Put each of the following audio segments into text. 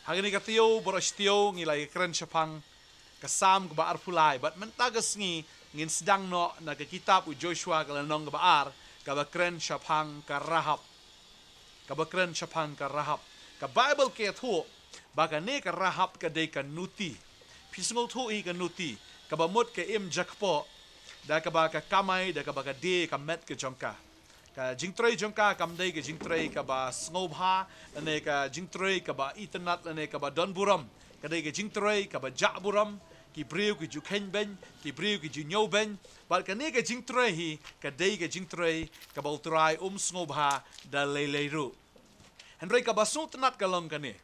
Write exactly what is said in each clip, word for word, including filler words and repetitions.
Ha kane ka taïew baroh shi taïew ngi la ïakren shaphang ka Salm kaba arphew lai, bad mynta ka sngi ngin sdang noh na ka kitab u Joshua ka lynnong kaba ar, kaba kren shaphang ka Rahab. Kaba kren shaphang ka Rahab. Ka Baibl ka ïathuh ba kane ka Rahab ka dei ka nuti. Phi sngewthuh hi ka nuti, kaba mut ka im jakpoh, da kaba ka kamai, da kaba ka die ka met ka jong ka. Ka jingtrei jong ka kam dei ka jingtrei kaba sngewbha, lane ka jingtrei kaba itynnad, lane kaba don burom. Ka dei ka jingtrei kaba jah burom, ki briew ki ju kheiñ beiñ, ki briew ki ju ñiew beiñ. Bad kane ka jingtrei hi ka dei ka jingtrei kaba u Trai um sngewbha da lei lei ruh. Hynrei kaba sngewtynnad ka long kane.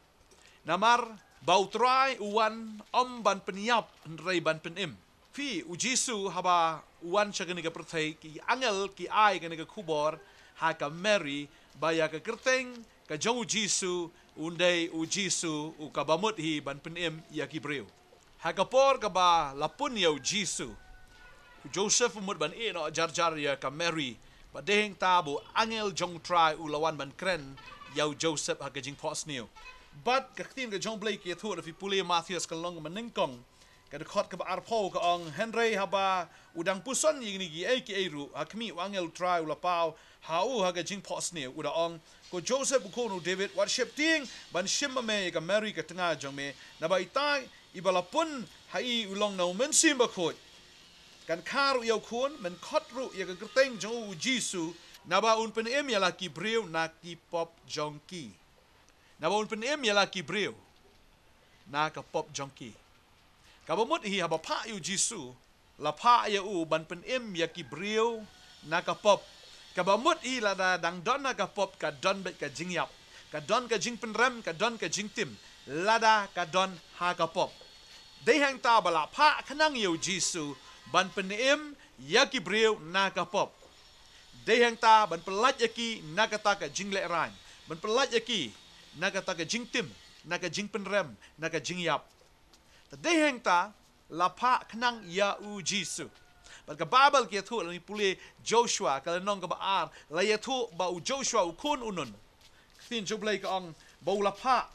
Namar ba u Trai u wan ym ban pynïap hynrei ban pynim. Phi, u Jisu haba u wan sha kane ka pyrthei, ki angel ki ai kane ka khubor ha ka Mary ba ïa ka kyrteng ka jong u Jisu un dei u Jisu u kaba mut hi ban pynim ïa ki briew. Ha ka por kaba la pun ïa u Jisu, u Joseph u mut ban ïeh noh jar jar ïa ka Mary, bad dei hangta ba u angel jong u Trai u la wan ban kren ïa u Joseph ha ka jingphohsniew. Bad ka ktien ka jong u Blei ka ïathuh, lada phi pule Mathaios ka lynnong kaba nyngkong, ka dkhot kaba arphew, ka ong: Hynrei haba u dang puson ïa kine kiei kiei ruh, ha khmih, u angel u Trai u la paw ha u ha ka jingphohsniew, u da ong: Ko Joseph, u khun u David, wat sheptieng ban shim ma me ïa ka Mary ka tnga jong me, naba ita iba la pun ha i u long na u Mynsiem Bakhuid. Kan kha ruh ïa u khun, men khot ruh ïa ka kyrteng jong u u Jisu, naba un pynim ïa la ki briew na ki pop jong ki. Naba un pynim ïa la ki briew na ka pop jong ki. Kaba mut hi, haba phah ïa u Jisu, la phah ïa u ban pynim ïa ki briew na ka pop. Kaba mut hi, lada dang don ha ka pop, ka don beit ka jingïap, ka don ka jingpynrem, ka don ka jingtim, lada ka don ha ka pop. Dei hangta ba la phah khnang ïa u Jisu ban pynim ïa ki briew na ka pop. Dei hangta ban pyllait ïa ki na kata ka jinglehrain, ban pyllait ïa ki na kata ka jingtim, na ka jingpynrem, na ka jingïap. Te dei hangta la phah khnang ïa u Jisu. Bad ka Baibl ka ïathuh, lada ngi pule Joshua ka lynnong kaba ar, la ïathuh ba u Joshua u khun u Nun, ka ktien jong u Blei ka ong ba u la phah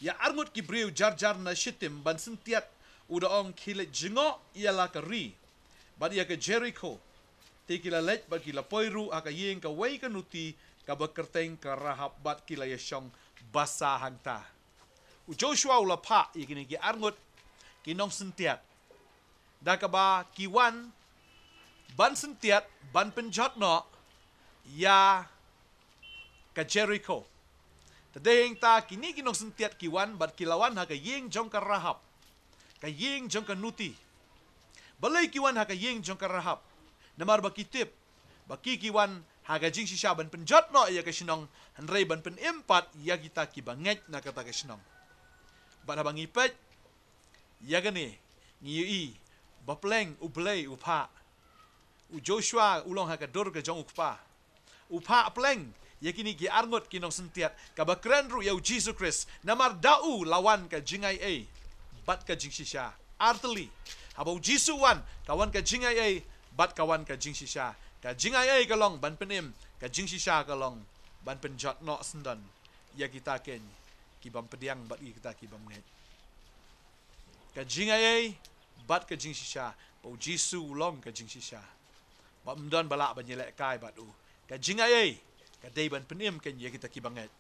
ïa arngut ki briew jar jar na Shittim ban syntiat, u da ong: Khie leit jngoh ïa la ka ri bad ïa ka Jerikho. Te ki la leit bad ki la poi ruh ha ka ïing kawei ka nuti kaba kyrteng ka Rahab, bad ki la ïashong basa hangta. U Joshua u la phah ïa kine ki arngut ki nongsyntiat, da kaba ki wan ban syntiat ban pynjot noh ïa ka Jerikho. Te dei hangta kine ki nongsyntiat ki wan bad ki la wan ha ka ïing jong ka Rahab, ka ïing jong ka nuti. Balei ki wan ha ka ïing jong ka Rahab? Namar ba ki tip ba ki, ki wan ha ka jingshisha ban pynjot noh ïa ka shnong, hynrei ban pynim pat ïa kita kiba ngeit na kata ka shnong. Bad haba ngi peit ïa kane, ngi ïohi ba pleng U Blei u phah. U Joshua u long ha ka dur ka jong u kpa. U phah pleng ïa kine ki arngut ki nongsyntiat, kaba kren ruh ïa u Jisu Khrist, namar da u la wan ka jingaiei bad ka jingshisha. Artylli, haba u Jisu wan, ka wan ka jingaiei bad ka wan ka jingshisha. Ka jingaiei ka long ban pynim, ka jingshisha ka long ban pynjot noh syndon ïa kita keiñ ki bym pdiang bad ïa kita ki bym ngeit. Ka jingaiei bad ka jingshisha, ba u Jisu u long ka jingshisha, ba ym don ba lah ban ïalehkai bad u. Ka jingaiei ka dei ban pynim keiñ ïa kita kiba ngeit.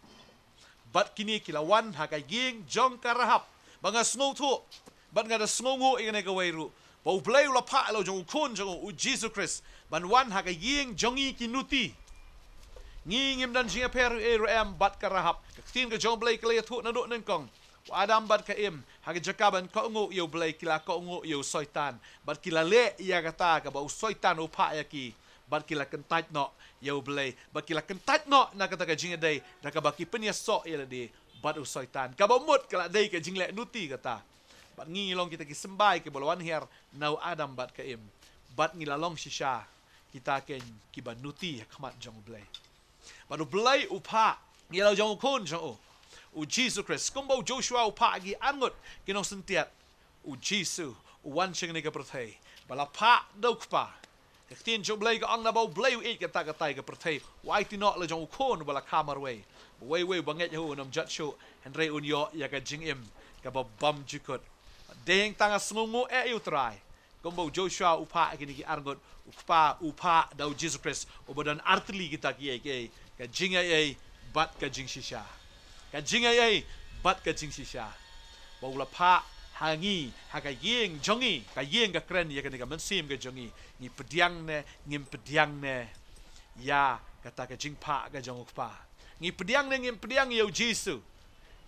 Bad kine ki la wan ha ka ïing jong ka Rahab, ba nga sngewthuh bad nga da sngewnguh ïa kane kawei ruh, ba U Blei u la phah ïa la u jong u Khun jong u, u Jisu Khrist, ban wan ha ka ïing jong ngi ki nuti. Ngi ngim don jingïapher ei ruh em bad ka Rahab. Ka ktien ka jong U Blei ka la ïathuh naduh nyngkong, u Adam bad ka Im, ha ka jaka ban kohnguh ïa U Blei, ki la kohnguh ïa u Soitan, bad ki la leh ïa kata kaba u Soitan u phah ïa ki, bad ki la kyntait noh ïa U Blei, bad ki la kyntait noh na kata ka jingïadei, da kaba ki pynïasoh ïa lade bad u Soitan, kaba mut ka la dei ka jingleh nuti kata. Bad ngi ngi long kita ki symbai kiba la wan hiar na u Adam bad ka Im, bad ngi la long shisha kita keiñ kiba nuti ha khmat jong U Blei. Bad U Blei u phah ïa la u jong u Khun jong u, u Jisu Khrist. Kumba u Joshua u phah ïa ki arngut ki nongsyntiat, u Jisu u wan sha kane ka pyrthei ba la phah da u Kpa. Ka ktien jong U Blei ka ong, naba U Blei u ïeit katta katta ïa ka pyrthei, u aiti noh la u jong u Khun uba la kha marwei, Uwei uwei uba ngeit ha u un ym jot shuh, hynrei un ïoh ïa ka jingim kaba bymjukut. Dei hangta nga sngewnguh eh ïa u Trai. Kumba u Joshua u phah ïa kine ki arngut, u Kpa u phah da u Jisu Khrist, uba don artylli kita kiei kiei, ka jingaiei bad ka jingshisha. Ka jingaiei bad ka jingshisha. Ba u la phah ha ngi, ha ka ïing jong ngi, ka ïing ka kren ïa kane ka mynsiem ka jong ngi. Ngi pdiang ne, ngim pdiang ne ïa kata ka jingphah ka jong u Kpa. Ngi pdiang ne ngim pdiang ïa u Jisu.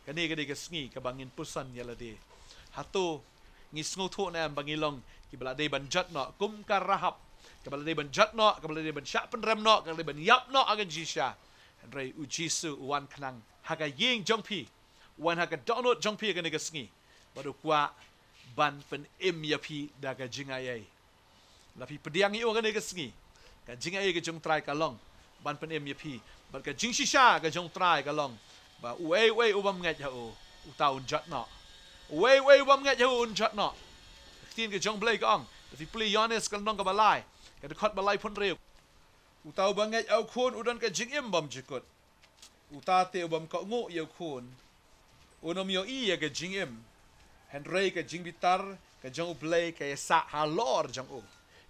Kane ka dei ka sngi kaba ngin puson ïa lade. Hato ngi sngewthuh ne em ba ngi long kiba la dei ban jot noh kum ka Rahab, kaba la dei ban jot noh, kaba la dei ban shah pynrem noh, kaba la dei ban ïap noh ha ka jingshisha. Hynrei u Jisu u wan khnang ha ka ïing jong phi, u wan ha ka dohnud jong phi ha kane ka sngi, bad u kwah ban pynim ïa phi da ka jingaiei. La phi pdiang ïa u ha kane ka sngi, ka jingaiei ka jong u Trai ka long ban pynim ïa phi, bad ka jingshisha ka jong u Trai ka long ba uei uei u bym ngeit ha u, uta un jot noh. Uei uei u bym ngeit ha u un jot noh. Ka ktien ka jong u Blei ka ong, la phi pule Ïoannis ka lynnong kaba lai, ka dkhot ba laiphew hynriew. Uta uba ngeit ha u Khun u don ka jingim bymjukut. Uta te u bym kohnguh ïa u Khun un ym ïohi ïa ka jingim, hynrei ka jingbitar ka jong u Blei ka ïasah halor jong u.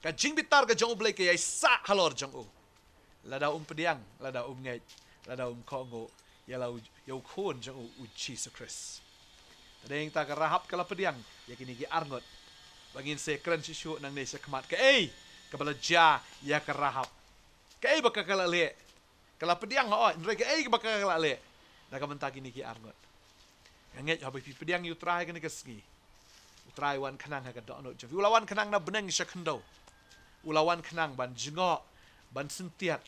Ka jingbitar ka jong u Blei ka ïasah halor jong u. Lada um pdiang, lada um ngeit, lada um kohnguh ïa la u, ïa u Khun jong u, u Jisu Khrist. Te dei hangta ka Rahab ka la pdiang ïa kine ki arngut. Ba ngin sa kren shuh shuh nangne shakhmat, kaei kaba la jia ïa ka Rahab. Kaei ba ka ka la leh. Ka la pdiang, hooid, hynrei kaei kaba ka ka la leh na ka bynta kine ki arngut. Nga ngeit haba phi pdiang ïa u Trai kane ka sngi, u Trai u wan khnang ha ka dohnud jong phi. U la wan khnang na bneng sha khyndew. U la wan khnang ban jngoh, ban syntiat,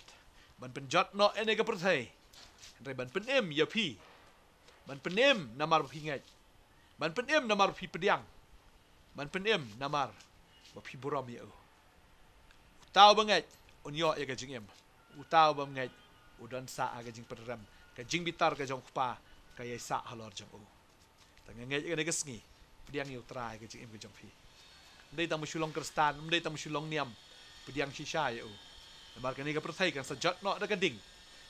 ban pynjot noh ïa kane ka pyrthei, hynrei ban pynim ïa phi. Ban pynim namar ba phi ngeit. Ban pynim namar ba phi pdiang. Ban pynim namar ba phi burom ïa u. Uta uba ngeit un ïoh ïa ka jingim. Uta u bym ngeit u don sah ha ka jingpynrem. Ka jingbitar ka jong u Kpa ka ïasah halor jong u. Te nga ngeit ïa kane ka sngi, pdiang ïa u Trai ha ka jingim ka jong phi. Ym dei tang ba shu long Khristan, ym dei tang ba shu long niam, pdiang shisha ïa u. Namar kane ka pyrthei kan sa jot noh da ka ding.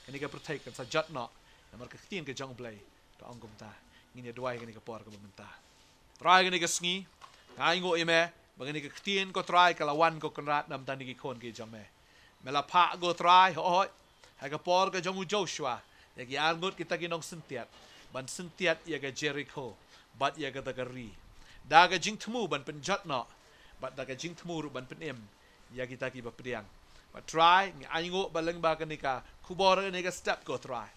Kane ka pyrthei kan sa jot noh namar ka ktien ka jong u Blei ka ong kumta. Ngin ïa duwai ha kane ka por kaba mynta. Trai, ha kane ka sngi nga ainguh ïa me ba kane ka ktien ko Trai ka la wan, ko Kynrad, na bynta kine ki khun ki jong me. Me la phah, ko Trai, hooid, ha ka por ka jong u Joshua, ïa ki arngut kita ki nongsyntiat ban syntiat ïa ka Jerikho bad ïa kata ka ri. Da ka jingthmu ban pynjot noh bad da ka jingthmu ruh ban pynim ïa kita kiba pdiang. Bad Trai, nga ainguh ba lyngba kane ka khubor, kane ka step, ko Trai,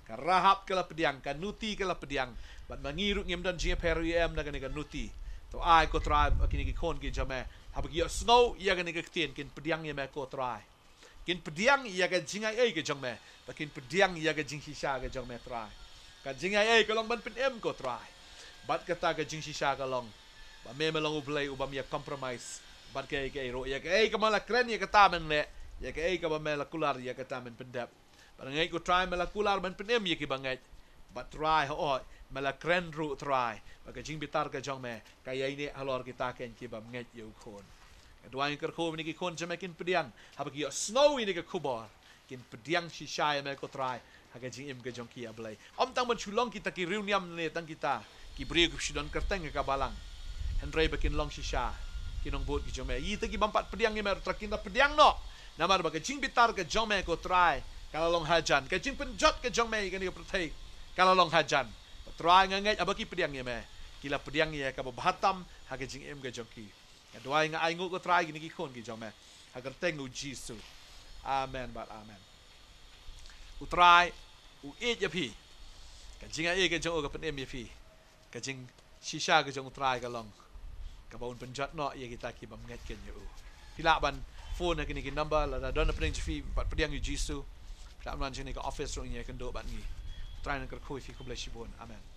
ka Rahab ka la pdiang, ka Nuti ka la pdiang, bad ma ngi ruh ngim don jingïapher ïa em na kane ka Nuti. To ai, ko Trai, ba kine ki khun ki jong me, haba ki ïohsngew ïa kane ka ktien, kin pdiang ïa me, ko Trai. Kin pdiang ïa ka jingaiei ka jong me, bad kin pdiang ïa ka jingshisha ka jong me, Trai. Ka jingaiei ka long ban pynim, ko Trai. Bad kata ka jingshisha ka long ba me, me long u Blei u bym ïa compromise bad kaei kaei ruh. Ïa kaei kaba me la kren, ïa kata men leh. Ïa kaei kaba me la kular, ïa kata men pyndep. Bad nga ngeit, ko Trai, me la kular ban pynim ïa kiba ngeit. Bad Trai, hooid, me la kren ruh, Trai, ba ka jingbitar ka jong me ka ïaineh halor kita kein ki bym ngeit ïa u Khun. Nga duwai, nga kyrkhu ba kine ki khun jong me kin pdiang, haba ki ïohsngew ïa kane ka khubor, kin pdiang shisha ïa me, ko Trai, ha ka jingim ka jong ki, A Blei. Ym tang ban shu long kita ki riewniam ne tang kita ki briew kiba shu don kyrteng ha ka balang, hynrei ba kin long shisha ki nongbud ki jong me. Ïa kita ki bym pat pdiang ïa me ruh, Trai, kin da pdiang noh. Namar ba ka jingbitar ka jong me, ko Trai, ka la long hajan. Ka jingpynjot ka jong me ïa kane ka pyrthei ka la long hajan. Ko Trai, nga ngeit haba ki pdiang ïa me, ki la pdiang ïa kaba bha tam ha ka jingim ka jong ki. Nga duwai, nga ainguh, ko Trai, ïa kine ki khun ki jong me, ha ka kyrteng u Jisu. Amen bad amen. U Trai u ïeit ïa phi. Ka jingaiei ka jong u ka pynim ïa phi. Ka jingshisha ka jong u Trai ka long kaba un pynjot noh ïa kita ki bym ngeit kein ïa u. Phi lah ban phone ha kine ki number, lada don hapdeng jong phi, bad pdiang ïa u Jisu. Phi lah ban wan sha kane ka office ruh, ngin ïakynduh bad ngi. U Trai un kyrkhu ïa phi. Khublei shibun. Amen.